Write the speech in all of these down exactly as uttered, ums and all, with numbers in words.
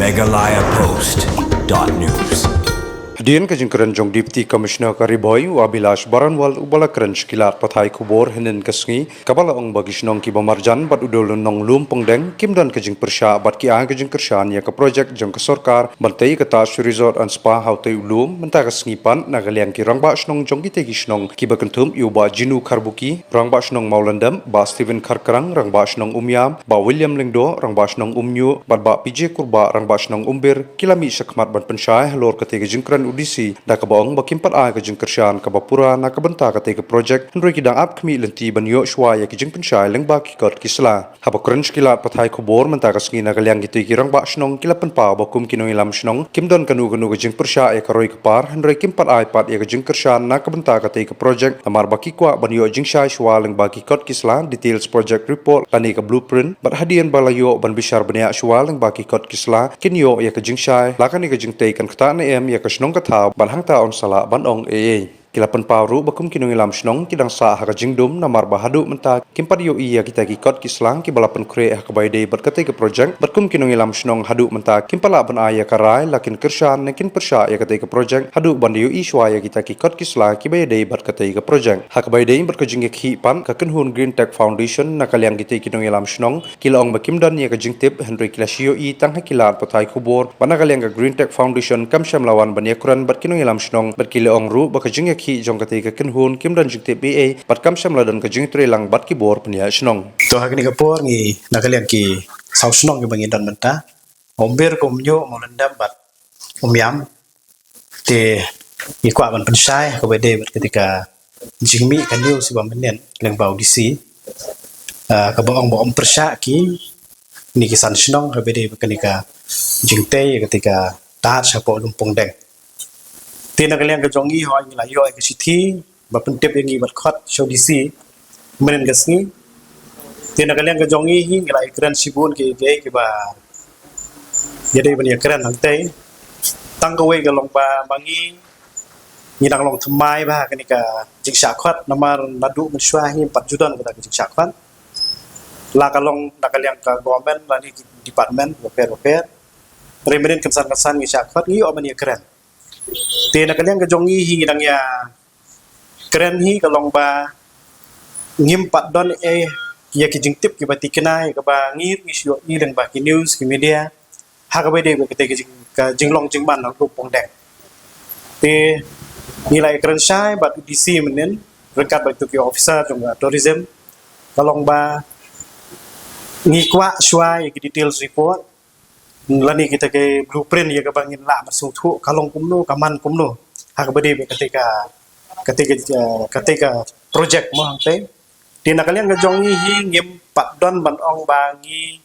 Meghalaya Post dot news. Hadien ka jingkren jong Deputy Commissioner ka Ri Bhoi, u Abhilash Baranwal, uba la kren sha ki lad pathai khubor hynnin ka sngi, kaba la ong ba ki shnong kiba marjan bad u dewlynnong Lum Pongdeng kim don ka jingpyrshah bad ki ai ka jingkyrshan ïa ka projek jong ka sorkar ban tei ka Taj Resort and Spa ha utei u lum. Mynta ka sngi pat, na ka liang ki rangbah shnong jong kitei ki shnong kiba kynthup ïa u Bah Jinu Kharbuki, rangbah shnong Mawlyndem, Bah Stephen Kharkrang, rangbah shnong Umiam, Bah William Lyngdoh, rangbah shnong Umñiuh, bad Bah P J Kurbah, rangbah shnong Umbir, ki la mih shakhmat ban pynshai halor katei ka jingkren u D C, da kaba ong ba kim pat ai ka jingkyrshan kaba pura na ka bynta katei ka projek, hynrei ki dang ap khmih lynti ban ïoh shuwa ïa ki jingpynshai lyngba ki kot ki sla. Haba kren sha ki lad pathai khubor mynta ka sngi, na ka liang kitei ki rangbah shnong ki la pynpaw ba kum ki nongïalam shnong kim don kano kano ka jingpyrshah ïa ka roi ka par, hynrei kim pat ai pat ïa ka jingkyrshan na ka bynta katei ka projek, namar ba ki kwah ban ïoh jingshai shuwa lyngba ki kot ki sla, details project report lane ka blueprint, bad hadien ba la ïoh ban bishar bniah shuwa lyngba ki kot ki sla, kin ïoh ïa ka jingshai, la kane ka jingtei kan ktah ne em ïa ka shnong ka thaw, bad hangta yn sa lah ban ong ei ei. Ki la pynpaw ruh ba kum ki nongïalam shnong ki dang sah ha ka jingdum, namar ba haduh mynta kim pat ïohi ïa kita ki kot ki sla kiba la pynkhreh ha kaba ïadei bad katei ka projek, bad kum ki nongïalam shnong haduh mynta kim pat lah ban ai ïa ka rai la kin kyrshan ne kin pyrshah ïa katei ka projek haduh ban da ïohi shuwa ïa kita ki kot ki sla kiba ïadei bad katei ka projek. Ha kaba ïadei bad ka jingïakhih pat, ka kynhun Green Tech Foundation, na ka liang kitei ki nongïalam shnong, ki la ong ba kim don ïa ka jingtip, hynrei ki la shu ïohi tang ha ki lad pathai khubor ba na ka liang ka Green Tech Foundation kam shym la wan ban ïakren bad ki nongïalam shnong, bad ki la ong ruh ba ka jingïakhih jong katei ka kynhun kim don jingtip ei ei, bad kam shym la don ka jingtreilang bad ki bor pynïaid shnong. To ha kane ka por ngi na ka liang ki saw shnong kiba ngi don mynta, Umbir, Umñiuh, Mawlyndem bad Umiam. Te ngi kwah ban pynshai ha kaba ïadei bad katei ka jingmih ka news ba mynnin lyngba u D C, ah, kaba ong ba ym pyrshah kine ki san shnong ha kaba ïadei bad kane ka jingtei katei ka Taj hapoh Lum Pongdeng. Te na ka liang ka jong ngi, hooid, ngi la ïoh ïa ka shithi ba pyntip ïa ngi bad khot sha u D C mynnin ka sngi. Te na ka liang ka jong ngi hi ngi la ïakren shibun ki, ki, kiba ïadei ban ïakren hangtei. Tang kawei ka long ba ma ngi, ngi dang long thymmai bha ha kane ka jingshah khot, namar naduh mynshuwa hi ym pat ju don kata ka jingshah khot, la ka long na ka liang ka government lane ki department bapher bapher. Hynrei mynnin kynsan kynsan ngi shah khot, ngi ïoh ban ïakren. Te na ka liang ka jong ngi hi ngi dang ïa kren hi ka long ba ngim pat don ei ïa ki jingtip kiba tikna ïa kaba ngi ruh ngi shu ïohi lyngba ki news, ki media, ha kaba ïadei bad katei ka jing, ka jinglong jingman na Lum Pongdeng. Te ngi la ïakren shai bad u D C mynnin ryngkat bad kito ki officer jong ka tourism, ka long ba ngi kwah shuwa ïa ki details report lane kita ki blueprint ïa kaba ngin lah ban sngewthuh ka long kumno, ka man kumno ha kaba ïadei bad katei ka, katei ka, eh, katei ka project mo hangtei. Te na ka liang ka jong ngi hi ngim pat don ban ong ba ngi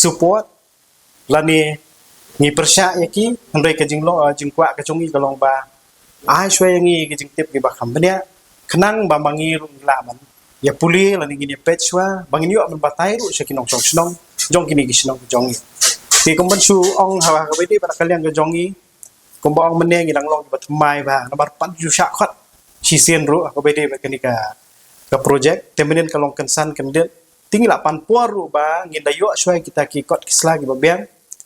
support lane ngi pyrshah ïa ki, hynrei ka jinglong, eh, jingkwah ka jong ngi ka long ba ai shuwa ïa ngi ki jingtip kiba kham bniah, khnang ba ma ngi ruh ngi lah ban ïa pule lane ngin ïa peit shuwa ba ngin ïoh ban batai ruh sha ki nongshong shnong jong kine ki shnong jong ngi. Te kum ban shu ong ha kaba ïadei bad ka liang ka jong ngi, kumba ong mynne ngi dang long kiba thymmai bha namar pat ju shah khot shisien ruh ha kaba ïadei bad kane ka, ka project. Te mynnin ka long kynsan kyndit, te ngi la pan por ruh ba ngin da ïoh shuwa kita ki kot ki sla kiba biang,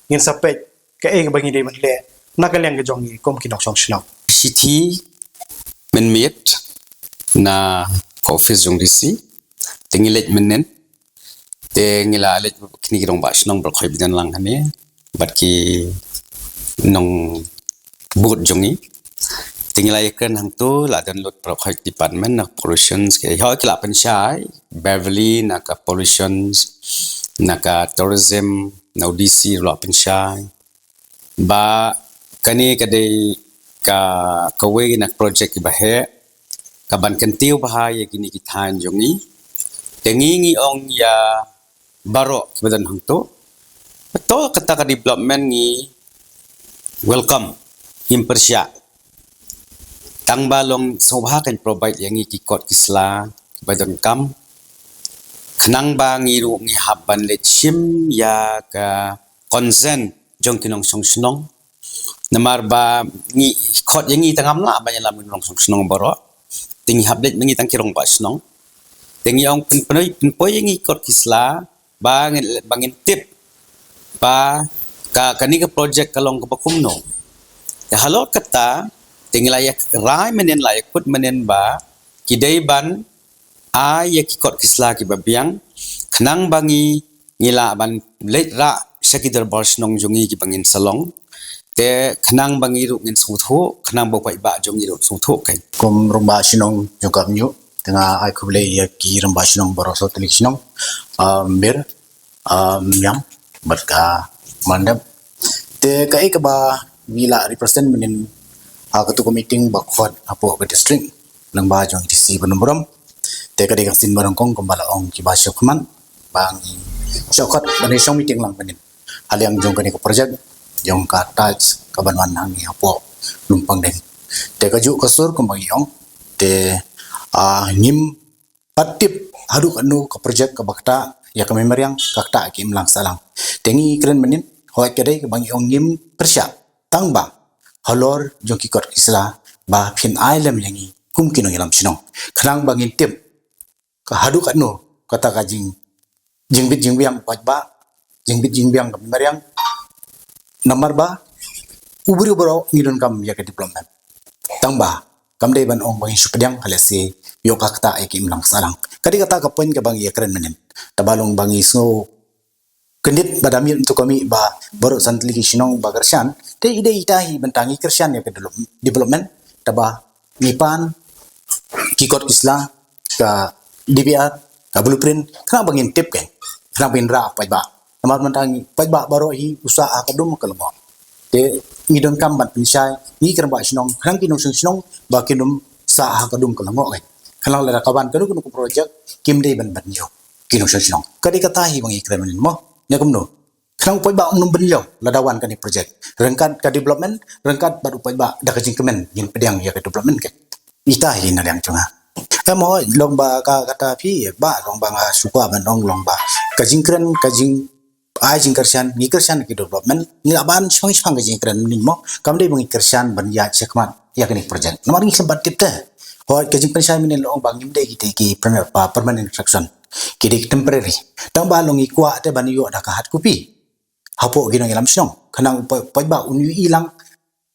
ngin sa peit kaei kaba ngi dei ban leh na ka liang ka jong ngi kum ki nongshong shnong. Shithi mynmiet na ka office jong D C, te ngi leit mynnin, te ngi la leit kine ki rangbah shnong baroh khoit ba jan lang hangne bad ki nongbud jong ngi. Te ngi la ïakren hangto, la don lut baroh khoit department, na pollution ki, hooid, ki la pynshai, Beverly na ka pollution, na ka tourism, na u D C ruh la pynshai ba kane ka dei ka, kawei na ka project kiba heh, kaban kyntiew bha ïa kine ki thaiñ jong ngi. Te ngi, ngi ong ïa baroh kiba don hangto, to kata ka development ngi welcome, ngim pyrshah. Tang ba long sngewbha kan provide ïa ngi ki kot ki sla kiba donkam, khnang ba ngi ruh ngi hap ban leit shim ïa ka consent jong ki nongshong shnong. Namar ba ngi khot ïa ngi te ngam lah ban ïalam ïa ki nongshong shnong baroh. Te ngi hap leit ma ngi tang ki rangbah shnong. Te ngi ong pyn, pynpoi, pynpoi ïa ngi kot ki sla ba ngin, ba ngin tip ba Ka kane ka project ka long kaba kumno. Te halor kata, te ngi la ïa rai mynnin, la ïa kut mynnin ba ki dei ban ai ïa ki kot ki sla kiba biang, khnang ba ngi, ngi lah ban leit rah sha ki dorbar shnong jong ngi kiba ngin sa long. Te khnang ba ngi ruh ngin sngewthuh, khnang ba u paidbah jong ngi ruh sngewthuh kein. Kum rangbah shnong jong ka Amñiuh, te nga ai khublei ïa ki rangbah shnong baroh saw tylli ki shnong, ah, Mir, ah, Miam, bad ka Mandep. Te kaei kaba ngi la represent mynnin ha katu ka meeting ba khot hapoh ka district, lyngba jong D C ba nongburom. Te ka dei ka sien ba nyngkong kumba la ong kiba sha khmat ba ngi shu khot ban ïa shong meeting lang mynnin ha liang jong kane ka project jong ka touch kaban wan hangne hapoh Lumpang Deng. Te kajuh ka sur kumba ngi ong, te, ah, ngim pat tip haduh katno ka project kaba ktah ïa ka mei mariang, ka ktah ïa ka imlang sahlang. Te ngi kren mynnin, hooid ka dei kaba ngi ong ngim pyrshah, tang ba halor jong ki kot ki sla ba phin ai lem ïa ngi kum ki nongïalam shnong, khnang ba ngin tip ka haduh katno kata ka jing, jingbit jingbiang u paidbah, jingbit jingbiang ka mei mariang. Namar ba u briew baroh ngi donkam ïa ka development. Tang ba kam dei ban ong ba ngi shu pdiang ha lehse ïoh ka ktah ïa ka imlang sahlang. Ka dei kata ka point kaba ngi ïa kren mynnin. Te ba long ba ngi sngew kyndit ba da miet mynta ka miet ba baroh san tylli ki shnong ba kyrshan, te i dei ita hi bynta ngi kyrshan ïa ka develop-, development, te ba ngi pan ki kot ki sla, ka D P R, ka blueprint, khnang ba ngin tip kein, khnang ba ngin rah paidbah. Namar mynta ngi paidbah baroh hi u sah ha ka dum ka lyngngoh. Te ngi donkam ban pynshai, ngi ki rangbah shnong, khnang ki nongshong shnong ba kin ym sah ha ka dum ka lyngngoh kein. Khnang lada ka wan kano kano ka project kim dei ban ban ïoh ki nongshong shnong. Ka dei kata hi ba ngi kren mynnin mo, ne kumno. Khnang u paidbah um nym ban ïoh lada wan kane project. Ryngkat ka development, ryngkat bad u paidbah da ka jingkmen ngin pdiang ïa ka development kein. Ita hi na liang jong nga. Em hooid, long ba ka kata phi ba long ba nga shu kwah ban ong long ba ka jingkren, ka jing ai jingkyrshan, ngi kyrshan ki development, ngi lah ban shong shong ka jingkren mynnin mo, kam dei ba ngi kyrshan ban ïaid shakhmat ïa kane project. Namar ngi shem pat tip te. Hooid, ka jingpynshai mynnin long ba ngim dei kita ki perma-, pa-, permanent construction. Ki dei temporary. Tang ba long ngi kwah te ban ïoh da ka hard copy hapoh ki nongïalam shnong, khnang u pa-, paidbah un ïohi lang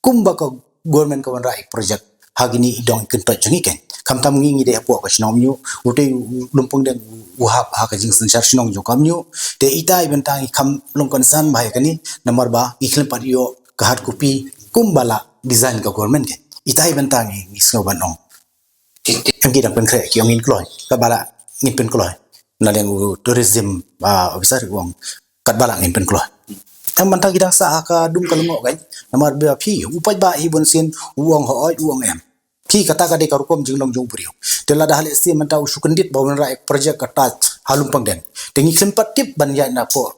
kumba ka government ka wanrah ïa ka project ha kine i dong i kyntoit jong ngi kein. Khamtam ngi, ngi dei hapoh ka shnong Amñiuh, utei u Lumpang Deng u hap ha ka jingsynshar shnong jong ka Amñiuh. Te ita i bynta ngi kham long concern bha ïa kane, namar ba ngi khlem pat ïoh ka hard copy kumba la design ka government kein. Ita i bynta ngi, ngi sngew ban ong. Em, ki dang pynkhreh ki ong ngin kloi, katba lah ngin pynkloi. Na liang u tourism, ah, officer u ong katba lah ngin pynkloi. Em, mynta ki dang sah ha ka dum ka lyngngoh kein. Namar ba phi, u paidbah hi bun sien u ong hooid, u ong em. Phi, kata ka dei ka rukom jinglong jong u briew. Te lada ha lehse mynta u shu kyndit ba wanrah ïa ka project ka touch ha Lumpang Deng, te ngi khlem pat tip ban ïaid napoh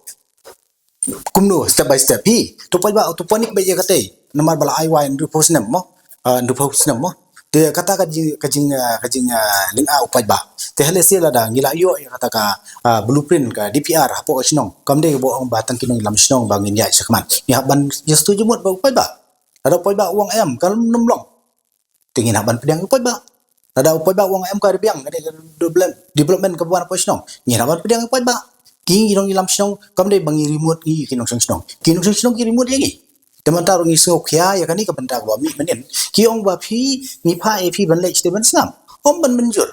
kumno step by step hi. To paidbah to panic bha ïa katei. Namar ba la ai wai hynriewphew snem mo. Ah, hynriewphew snem mo. Te kata ka jing, ka jing, ah, ka jing, ah, lynga u paidbah. Te ha lehse lada ngi la ïoh ïa kata ka, ah, blueprint ka D P R hapoh ka shnong, kam dei ba ong ba tang ki nongïalam shnong ba ngin ïaid shakhmat. Ngi hap ban ïa sngewthuh jingmut bad u paidbah. Lada u paidbah u ong em, kan ym long. Te ngin hap ban pdiang ïa u paidbah. Lada u paidbah u ong em, ka dei biang, ka dei develop-, development kaba wan hapoh shnong, ngin hap ban pdiang ïa u paidbah. Ki nongïalam shnong kam dei ba ngi rimot ïa ki nongshong shnong. Ki nongshong shnong ki rimot ïa ngi. Te mynta ruh ngi sngewkhia ïa kane ka bynta kaba mih mynnin. Ki ong ba phi, ngi phah ïa phi ban leit shatei ban sngap. Ym ban mynjur.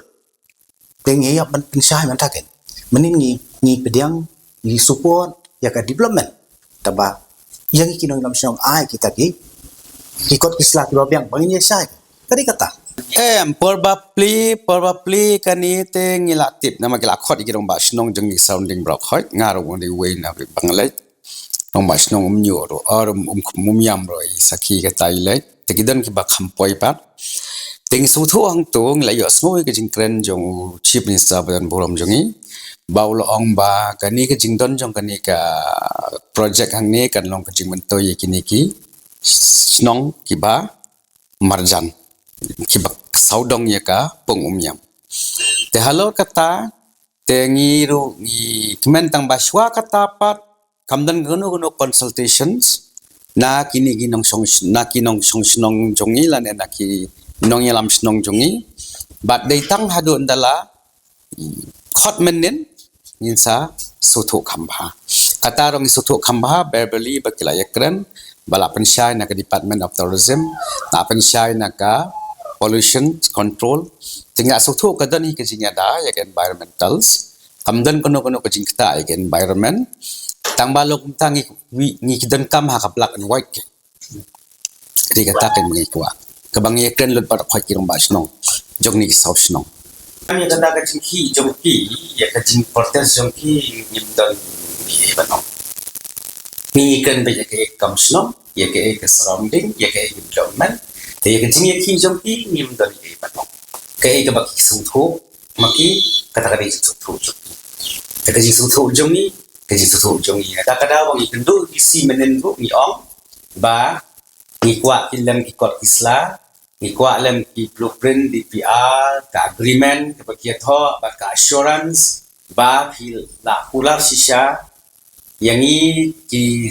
Te ngi ïa ban pynshai mynta kein. Mynnin ngi, ngi pdiang, ngi support ïa ka development. Tangba ïa ngi ki nongïalam shnong ai kita ki, ki kot ki sla kiba biang ba ngin ïa shai. Ka dei kata. Em, por ba plie, por ba plie kane te ngi la tip, namar ki la khot ïa ki rangbah shnong jong ngi surrounding baroh khoit, nga ruh nga dei uwei na ba nga leit. Rangbah shnong Umñiuh ruh, or Um, Um, Umiam ruh i sakhi kata i leit. Te ki don kiba kham poi pat. Te ngi sngewthuh hangto, ngi la ïohsngew ïa ka jingkren jong u Chief Minister ba don burom jong ngi, ba u la ong ba kane ka jingdon jong kane ka project hangne kan long ka jingmyntoi ïa kine ki shnong kiba marjan, kiba sawdong ïa ka pung Umiam. Te halor kata te ngi ruh ngi kmen, tangba shuwa kata pat kam don kano kano consultations na kine ki nongshong, na ki nongshong shnong jong ngi lane na ki nongïalam shnong jong ngi. Bad dei tang haduh ynda la khot mynnin ngin sa sngewthuh kham bha. Kata ruh ngi sngewthuh kham bha, verbally ba ki la ïakren, ba la pynshai na ka Department of Tourism, la pynshai na ka Pollution Control. Te nga sngewthuh ka don hi ka jingïada ïa ka environmentals. Kam don kano kano ka jingktah ïa ka environment. Tang ba long kumta ngi, ngi, ngi ki donkam ha ka black and white. Dei kata ka ngi kwah. Kaba ngi ïakren lut bad khot ki rangbah shnong jong ngi ki saw shnong. Ïa kata ka jingkhih jong ki, ïa ka jingprotest jong ki, ngim don ei ban ong. Ngi kren ba ïa ka ei kam shnong, ïa ka ei ka surrounding, ïa ka ei ka development. Te ïa ka jingïakhih jong ki ngim don ei ban ong. Ka ei kaba ki sngewthuh ma ki, kata ka dei jingsngewthuh jong ki. Te ka jingsngewthuh jong ngi, ka jingsngewthuh jong ngi. Kata ka daw ba ngi kynduh D C mynnin ruh ngi ong ba ngi kwah ki lem ki kot ki sla, ngi kwah lem ki blueprint, D P R, ka agreement kaba ki ïathoh bad ka assurance ba phi la kular shisha ïa ngi ki,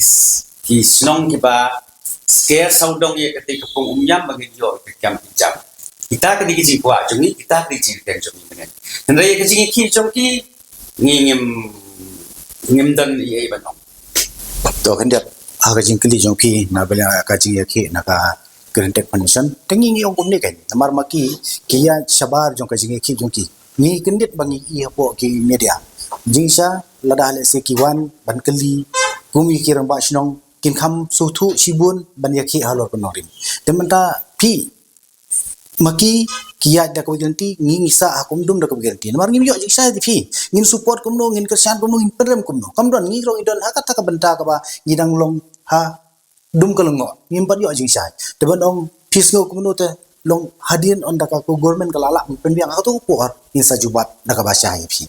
ki shnong kiba sker sawdong ïa katei ka pung Umïam ba ngin ïoh ka kam ki jam. Kita ka dei ka jingkwah jong ngi, kita ka dei ka jingkren jong ngi mynnin. Hynrei ïa ka jingïakhih jong ki ngi ngim, ngim don ei ei ban ong. To khyndiat ha ka jingkylli jong phi na ka bynta ka jingïakhih na ka Green Tech Foundation. Te ngi ngi ong kumne kan. Namar ma ki, ki ïaid shabar jong ka jingïakhih jong ki. Ngi kyndit ba ngi ïa pok ki media. Jingshisha lada lehse ki wan ban kylli kum ïa ki rangbah shnong kin kham sngewthuh shibun ban ïakhih halor ka nongrim. Te mynta phi ma ki, ki ïaid da kaba ki lynti, ngi ngi sah ha kumdum da kaba ki lynti. Namar ngim ïoh jingshai da phi. Ngin support kumno, ngin kyrshan kumno, ngin pynrem kumno. Kam don, ngi ruh ngi don ha kata ka bynta kaba ngi dang long ha dum ka lyngngoh. Ngim pat ïoh jingshai. Te ban ong phi sngew kumno te long hadien ynda ka government ka la lah ban pynbiang ha kato ka por ngin sa jubab da kaba shai ïa phi.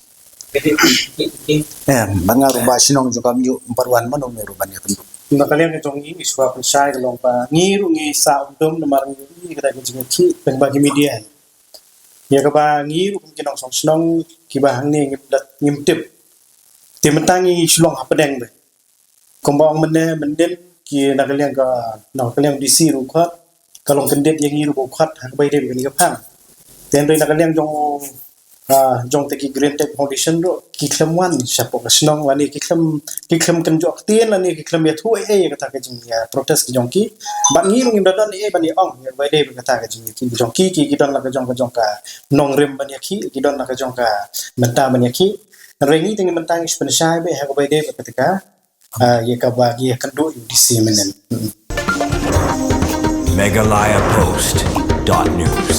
Em, bad nga ruh ba shnong jong ka Umïam, ym pat wan mano mano ruh ban ïakynduh. Na ka liang ka jong ngi, ngi shu pynshai ka long ba ngi ruh ngi sah umdum namar ngi ruh ngi ka dei ka jingïakhih pynban ki media. Ïa kaba ngi ruh kum ki nongshong shnong kiba hangne ngim dat ngim tip. Te mynta ngi shu long hapdeng beit. Kumba ong mynne mynnin ki na ka liang ka, na ka liang D C ruh khot, ka long kyndit ïa ngi ruh ba khot ha kaba ïadei bad kane ka phang. Te hynrei na ka liang jong, ah, jong te ki Green Tech Foundation ruh ki khlem wan shapoh ka shnong lane ki khlem, ki khlem kynjoh ktien lane ki khlem ïathuh ei ei ïa kata ka jing, ïa protest ka jong ki. Bad ngi ruh ngim da don ei ei ban ïa ong ïa kaba ïadei bad kata ka jing, ki jong ki, ki, ki don la ka jong, ka jong ka nongrim ban ïakhih, ki don la ka jong ka bynta ban ïakhih. Hynrei ngi te ngi mynta ngi shu pynshai beit ha kaba ïadei bad kata ka, ah, ïa kaba ngi ïakynduh ïa u D C mynnin. Hmm. Meghalaya Post dot news.